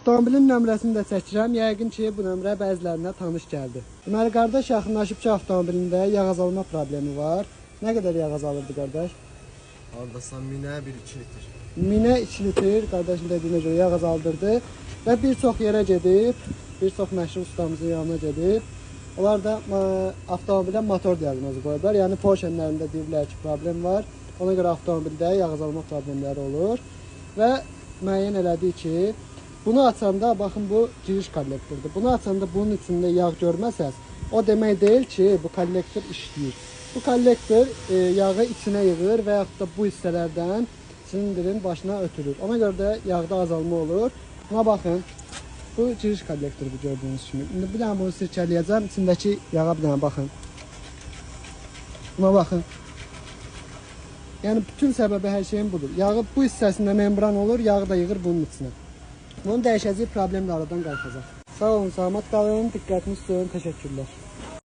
Avtomobilin nömrəsini də çəkirəm. Yəqin ki, bu nömrə bəzilərinə tanış gəldi. Deməli, qardaş yaxınlaşıb ki, avtomobilində yağ azalma problemi var. Nə qədər yağ azalırdı qardaş? Hardasa minə 1-2 litr. Minə 2 litr qardaşın dediyinə görə yağ azaldırdı və bir çox yerə gedib, bir çox məşhur ustamızın yanına gedib. Onlar da avtomobilə motor diaqnozu qoyublar. Yəni porşenlərində deyiblər ki, problem var. Ona görə avtomobildə yağ azalma problemləri olur. Və müəyyən elədik ki, bunu açanda, baxın bu giriş kollektordur. Bunu açanda bunun içində yağ görməsəz, o demək deyil ki, bu kollektor işləyir. Bu kollektor yağı içinə yığır və yaxud da bu hissələrdən silindirin başına ötürür. Ona görə də yağda azalma olur. Buna baxın. Bu giriş kollektoru gördüyünüz kimi. İndi bir dənə bunu sirkələyəcəm. İçindəki yağa bir dənə baxın. Buna baxın. Yəni bütün səbəbi hər şeyin budur. Yağı bu hissəsində membran olur, yağı da yığır bunun içinə. Bunu dəyişəcək, problem də aradan qalxacaq. Sağ olun, salamat qalın, diqqətiniz üçün təşəkkürlər.